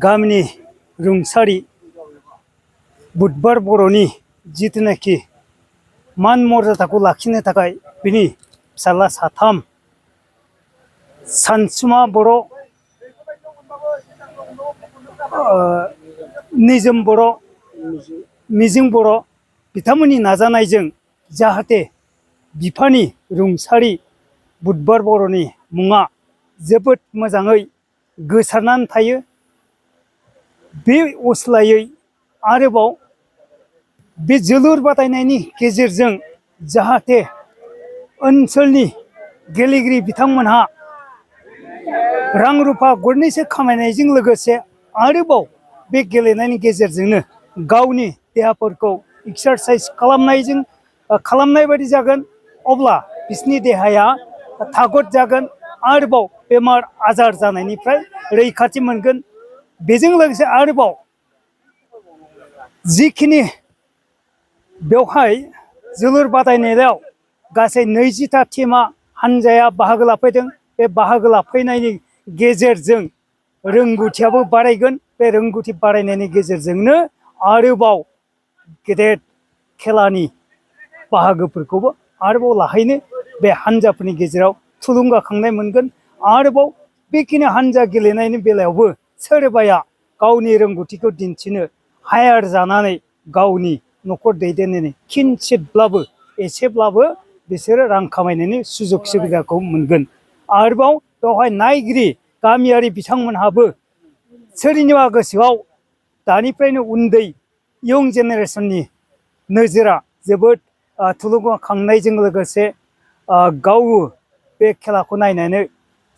गामिनि रुंसारि बुधबार बर'नि जितुनाखि मान मर्यादाखौ लाखिनो थाखाय बिनि फिसाला साथाम सानसुमा बर', निजोम बर', मिजिं बर' बिथांमोननि नाजानायजों जाहाथे बिफानि रुंसारि बुधबार बर'नि मुङा जोबोद मोजाङै गोसारनानै थायो। बे असिलायै आरोबाव बे जोलुर बादायनायनि गेजेरजों जाहाथे ओनसोलनि गेलेगिरि बिथांमोनहा रां रुफा गरनैसो खामायनायजों लोगोसे आरोबाव बे गेलेनायनि गेजेरजोंनो गावनि देहाफोरखौ एक्सारसाइज खालामनाय बायदि जागोन। अब्ला बिसोरनि देहाया थागद जागोन, आरोबाव बेमार आजार जानायनिफ्राय रैखाथि मोनगोन। बेजों लोगोसे आरोबाव जिखिनि बेवहाय जोलुर बादायनायाव गासै 20टा टीमा हानजाया बाहागो लाफैदों। बे बाहागो लाफैनायनि गेजेरजों रोंगौथियाबो बारायगोन। बे रोंगौथि बारायनायनि गेजेरजोंनो आरोबाव गेदेर खेलानि बाहागोफोरखौबो आरोबाव लाहैनो बे हानजाफोरनि गेजेराव थुलुंगाखांनाय मोनगोन। आरोबाव बेखिनि हानजा गेलेनायनि बेलायावबो सोरबाया गावनि रोंगौथिखौ दिन्थिनो हायार जानानै गावनि न'खर दैदेननायनि किन्चितब्लाबो एसेब्लाबो बिसोरो रां खामायनायनि सुजुग सुबिदाखौ मोनगोन। आरोबाव बेवहाय नायगिरि गामियारि बिथांमोनहाबो सोरनिबा गोसोआव दानिफ्रायनो उन्दै इयं जेनेरेसननि नोजोरा जोबोद थुलुंगाखांनायजों लोगोसे गावबो बे खेलाखौ नायनानै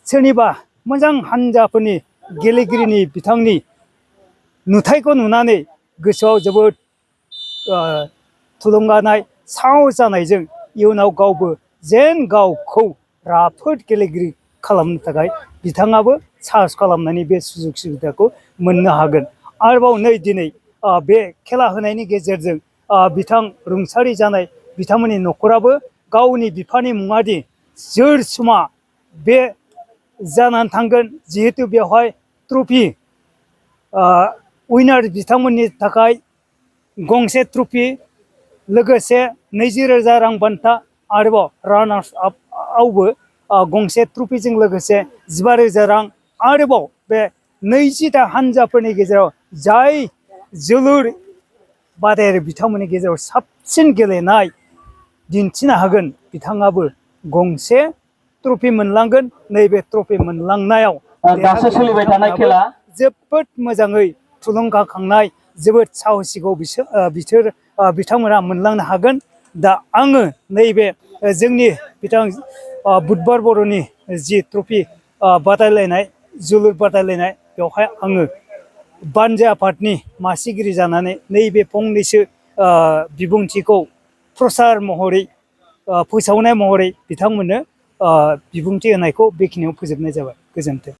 सोरनिबा मोजां हानजाफोरनि गेलेगिरिनि बिथांनि नुथायखौ नुनानै गोसोआव जोबोद थुलुंगानाय साहस जानायजों इयुनाव गावबो जेन गावखौ राफोद गेलेगिरि खालामनो थाखाय बिथाङाबो साहस खालामनानै बे सुजुग सुबिदाखौ मोननो हागोन। आरोबाव नै दिनै बे खेला होनायनि गेजेरजों बिथां रुंसारि जानाय बिथांमोननि न'खराबो गावनि बिफानि मुङादि जोरसुमा बे जानानै थांगोन। जिहेतु बेवहाय ट्रफि उइनार बिथांमोननि थाखाय गंसे ट्रफि, लोगोसे 20,000 रां बान्था, आरोबाव रानार्स आपआवबो गंसे ट्रफिजों लोगोसे 15,000 रां। आरोबाव बे 20टा हानजाफोरनि गेजेराव जाय जोलुर बादायारि बिथांमोननि गेजेराव साबसिन गेलेनाय दिन्थिनो हागोन बिथाङाबो गंसे ट्रफि मोनलांगोन। नैबे ट्रफि मोनलांनायाव दासो सोलिबाय थानाय खेला जोबोद मोजाङै थुलुंगाखांनाय, जोबोद साहसिखौ बिथांमोना मोनलांनो हागोन। दा आङो नैबे जोंनि बिथां बुधबार बर'नि जि ट्रफि बादायलायनाय जोलुर बादायलायनाय, बेवहाय आङो बानजा आफादनि मासिगिरि जानानै नैबे फंनैसो बिबुंथिखौ प्रसार महरै फोसावनाय महरै बिथांमोननो बिबुंथि होनायखौ बेखिनियाव फोजोबनाय जाबाय। गोजोन्थों।